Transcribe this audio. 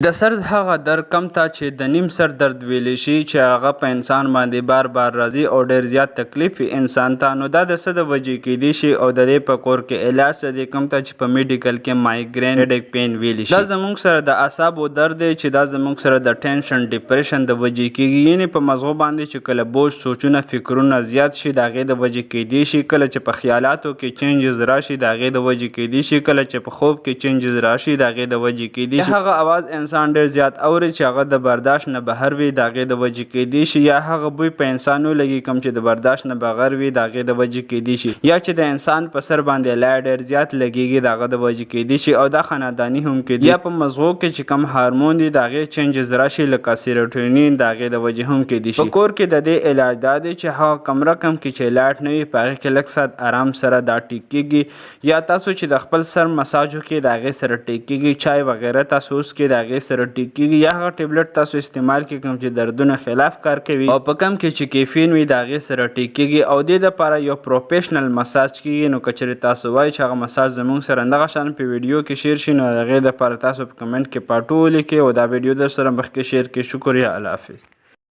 د سر هغه درد کوم ته چې د نیم سر درد ویلی شي چې هغه په انسان باندې بار بار راځي او ډیر زیات تکلیف وي انسان ته، نو دا د څه د وجې کیدی شي او د دې په کور کې علاج څه دی، کوم ته چې په میډیکل کې مایګرین هیډیک پین ویلی شي. دا زموږ سره د اعصابو درد دی چې دا زموږ سره د ټینشن ډیپریشن د وجې کیږي، یعنی په مزغو باندې چې کله بوج سوچونه فکرونه زیات شي د هغې د وجې کیدی شي، کله چې په خیالاتو کې چینجز راشي د هغې د وجې کیدی شي، کله چې په خوب کې چینجز راشي د هغې د وجې کیدی شي، هغه اواز انسان ډیر زیات اوري چې هغه د برداشت نه بهر وي د هغې د وجې کیدی شي، یا هغه بوی په انسان ولګي کوم چې د برداشت نه بغیر وي د هغې د وجې کیدی شي، یا چې د انسان په سر باندې لای ډیر زیات لګیږي د هغه د وجې کیدی شي، او دا خانداني هم کیدی، یا په مزغو کې چې کوم هارمون دي د هغې چینجز راشي لکه سیروټونین د هغې د وجې هم کیدی شي. په کور کې د دې علاج دا دی چې هغه کمره کم کې چې لایټ نه وي په هغې کې لږ ساعت آرام سره دا ټیک کیږي، یا تاسو چې د خپل سر مساج وکړئ د هغې سره ټیک کیږي، چای وغیره تاسو وڅکئ د هغې سره ټیک کیږي، یا هغه ټیبلټ تاسو استعمال کړئ کوم چې دردونو خلاف کار کوي او په کم کې چې کیفین وي د هغې سره ټیک کیږي، او دې دپاره یو پروفیشنل مساج کیږي. نو که چېرې تاسو وایئ چې هغه مساج زموږ سره دغه شان په ویډیو کې شیر شي نو د هغې دپاره تاسو په کمنټ کې پارټ 2 ولیکئ او دا ویډیو در سره مخکې شیر کړئ. شکریه، الله حافظ.